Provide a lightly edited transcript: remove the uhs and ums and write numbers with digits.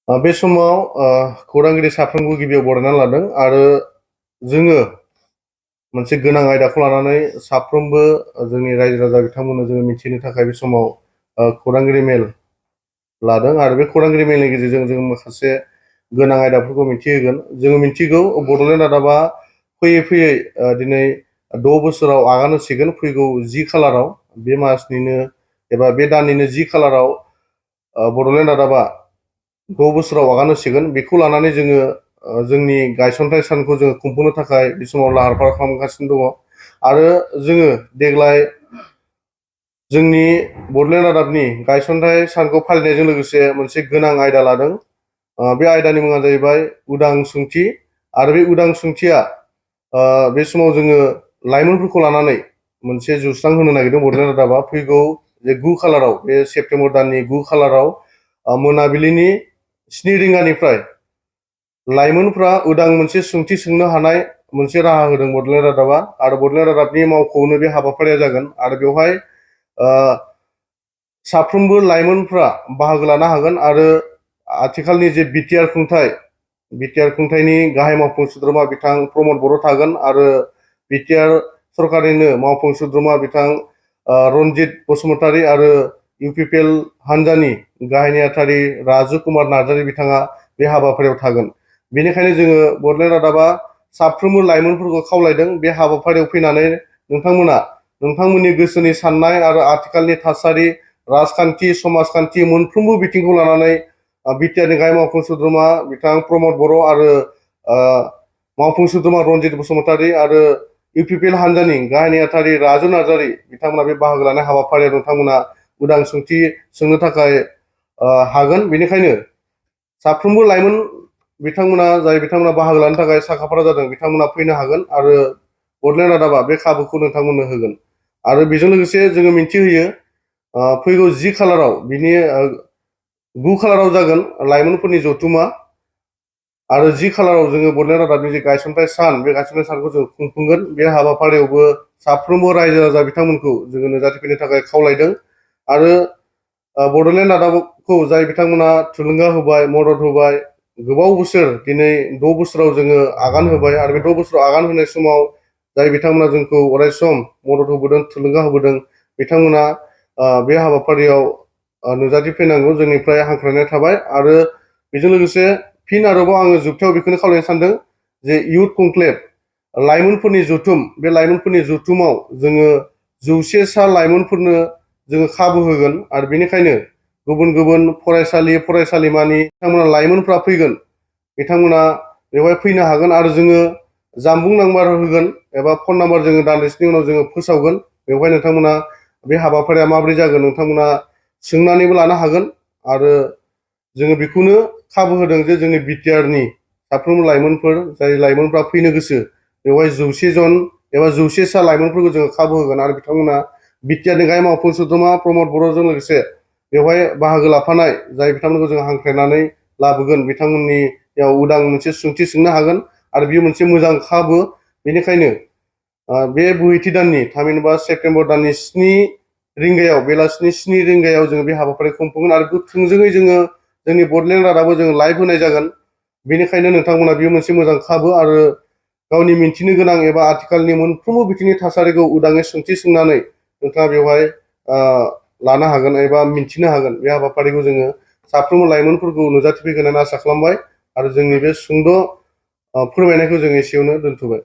बे समाव खौरांगिरि साफ्रोमबो गिबियाव बरायनानै लादों आरो जोङो मोनसे गोनां आयदाखौ लानानै साफ्रोमबो जोंनि रायजो राजा बिथांमोननो जोङो मिथिनो थाखाय बे समाव खौरांगिरि मेल लादों आरो बे खौरांगिरि मेलनि गेजेरजों जों माखासे गोनां आयदाफोरखौ मिथिहोगोन। जोङो मिथिगौ बड'लेण्ड रादाबा फैयै फैयै दिनै 6 बोसोराव आगान होसिगोन। फैगौ 10 खालाराव बे मासनिनो एबा बे दाननिनो 10 खालाराव बड'लेण्ड रादाबा 6 बोसोराव आगान होसिगोन। बेखौ लानानै जोङो जोंनि गायसनथाय सानखौ जोङो खुंफुंनो थाखाय बे समाव लाहार फाहार खालामगासिनो दङ आरो जोङो देग्लाय जोंनि बड'लेण्ड रादाबनि गायसनथाय सानखौ फालिनायजों लोगोसे मोनसे गोनां आयदा लादों। बे आयदानि मुङा जाहैबाय उदां सोंथि आरो बे उदां सोंथिया बे समाव जोङो लाइमोनफोरखौ लानानै मोनसे जौस्रां होनो नागिरदों। बड'लेण्ड रादाबा फैगौ जे 9 खालाराव बे सेप्तेम्बर दाननि 9 खालाराव मोनाबिलिनि 7 रिंगानिफ्राय लाइमोनफ्रा उदां मोनसे सोंथि सोंनो हानाय मोनसे राहा होदों बड'लेण्ड रादाबा आरो बड'लेण्ड रादाबनि मावख'आवनो बे हाबाफारिया जागोन आरो बेवहाय साफ्रोमबो लाइमोनफ्रा बाहागो लानो हागोन आरो आथिखालनि जे बिटिआर खुंथायनि गाहाय मावफुं सोद्रोमा बिथां प्रमद बर' थागोन आरो बिटिआर सरकारनिनो मावफुं सोद्रोमा बिथां रनजित बसुमतारी आरो इउपिपिएल हान्जानि गाहाय नेहाथारि राजु कुमार नार्जारी बिथाङा बे हाबाफारियाव थागोन। बेनिखायनो जोङो बड'लेण्ड रादाबा साफ्रोमबो लाइमोनफोरखौ खावलायदों बे हाबाफारियाव फैनानै नोंथांमोना नोंथांमोननि गोसोनि साननाय आरो आथिखालनि थासारि, राजखान्थि, समाजखान्थि मोनफ्रोमबो बिथिंखौ लानानै बिटिआरनि गाहाय मावफुं सोद्रोमा बिथां प्रमद बर' आरो मावफुं सोद्रोमा रनजित बसुमतारी आरो इउपिपिएल हान्जानि गाहाय नेहाथारि राजु नार्जारी बिथांमोना बे बाहागो लानाय हाबाफारियाव नोंथांमोना उदां सोंथि सोंनो थाखाय हागोन। बेनिखायनो साफ्रोमबो लाइमोन बिथांमोना बाहागो लानो थाखाय साखाफारा जादों बिथांमोना फैनो हागोन आरो बड'लेण्ड रादाबा बे खाबुखौ नोंथांमोननो होगोन। आरो बेजों लोगोसे जोङो मिन्थिहोयो फैगौ 10 खालाराव बिनि 9 खालाराव जागोन लाइमोनफोरनि जथुमा आरो 10 खालाराव जोङो बड'लेण्ड रादाबनि जे गायसनथाय सान बे गायसनथाय सानखौ जों खुंफुंगोन। बे हाबाफारियावबो साफ्रोमबो रायजो राजा बिथांमोनखौ जोङो नुजाथिफैनो थाखाय खावलायदों आरो बड'लेण्ड रादाबखौ जाय बिथांमोना थुलुंगा होबाय, मदद होबाय, गोबाव बोसोर दिनै 6 बोसोराव जोङो आगान होबाय आरो बे 6 बोसोराव आगान होनाय समाव जाय बिथांमोना जोंखौ अरायसम मदद होबोदों, थुलुंगा होबोदों, बिथांमोना बे हाबाफारियाव नुजाथिफैनांगौ जोंनिफ्राय हांख्रायनाय थाबाय। आरो बेजों लोगोसे फिन आरोबाव आङो जोबथायाव बेखौनो खावलायनो सानदों जे इयुथ कनक्लेभ लाइमोनफोरनि जथुम, बे लाइमोनफोरनि जथुमाव जोङो 100 सा लाइमोनफोरनो जोङो खाबु होगोन आरो बेनिखायनो गुबुन गुबुन फरायसालिमानि बिथांमोना लाइमोनफ्रा फैगोन, बिथांमोना बेवहाय फैनो हागोन आरो जोङो जामबुं नाम्बार होगोन एबा फन नाम्बार जोङो दान्दिसेनि उनाव जोङो फोसावगोन। बेवहाय नोंथांमोना बे हाबाफारिया माबोरै जागोन नोंथांमोना सोंनानैबो लानो हागोन आरो जोङो बेखौनो खाबु होदों जे जोंनि बिटिआरनि साफ्रोमबो लाइमोनफोर जाय लाइमोनफ्रा फैनो गोसो बेवहाय 100 जन एबा 100 सा लाइमोनफोरखौ जोङो खाबु होगोन आरो बिथांमोना बिटिआरनि गाहाय मावफुं सोद्रोमा प्रमद बर'जों लोगोसे बेवहाय बाहागो लाफानाय जाय बिथांमोनखौ जों हांख्रायनानै लाबोगोन बिथांमोननियाव उदां मोनसे सोंथि सोंनो हागोन आरो बेयो मोनसे मोजां खाबु। बेनिखायनो बे बोहैथि दाननि थामहिनबा सेप्तेम्बर दाननि 7 रिंगायाव बेलासिनि 7 रिंगायाव जोङो बे हाबाफारिखौ खुंफुंगोन आरो थोंजोङै जोङो जोंनि बड'लेण्ड रादाबो जोङो लाइभ होनाय जागोन। बेनिखायनो नोंथांमोना बेयो मोनसे मोजां खाबु आरो गावनि मिन्थिनो गोनां एबा आथिखालनि मोनफ्रोमबो बिथिंनि थासारिखौ उदाङै सोंथि सोंनानै नोंथाङा बेवहाय लानो हागोन एबा मिन्थिनो हागोन। बे हाबाफारिखौ जोङो साफ्रोमबो लाइमोनफोरखौ नुजाथिफैगोन होननानै आसा खालामबाय आरो जोंनि बे सुंद' फोरमायनायखौ जों एसेयावनो दोनथ'बाय।